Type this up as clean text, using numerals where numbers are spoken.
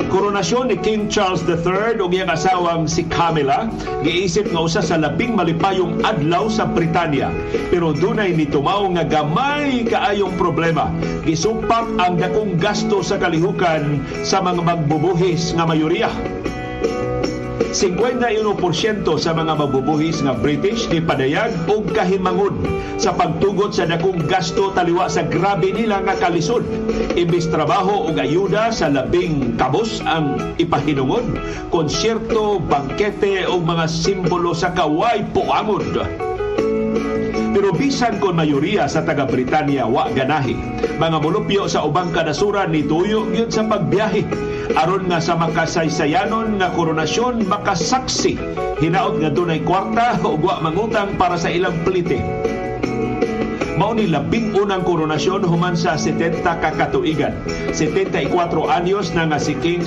Koronasyon ni King Charles III ug iyang asawang si Camilla giisip nga usa sa labing malipayong adlaw sa Britanya. Pero dunay nitumaw nga gamay kaayong problema. Gisupak ang dakong gasto sa kalihukan sa mga magbubuhis nga mayoriya. 51% sa mga mabubuhis nga British ni padayag og kahimangod sa pagtugot sa dakong gasto taliwa sa grabe nila nga kalisod. Imbis trabaho ug ayuda sa labing kabos ang ipahinungod, konsyerto, bangkete ug mga simbolo sa kaway puangod. Pero bisan kon mayoriya sa taga Britanya wa ganahi, mga mulupyo sa ubang kanasuran ni tuyo gyud sa pagbiyahe aron nga sa makasaysayanon nga koronasyon makasaksi, hinaot nga dunay kwarta ug wa mangutang para sa ilang plite. Mao ni labing unang koronasyon human sa 70 ka katuigan. 74 anyos na nga si King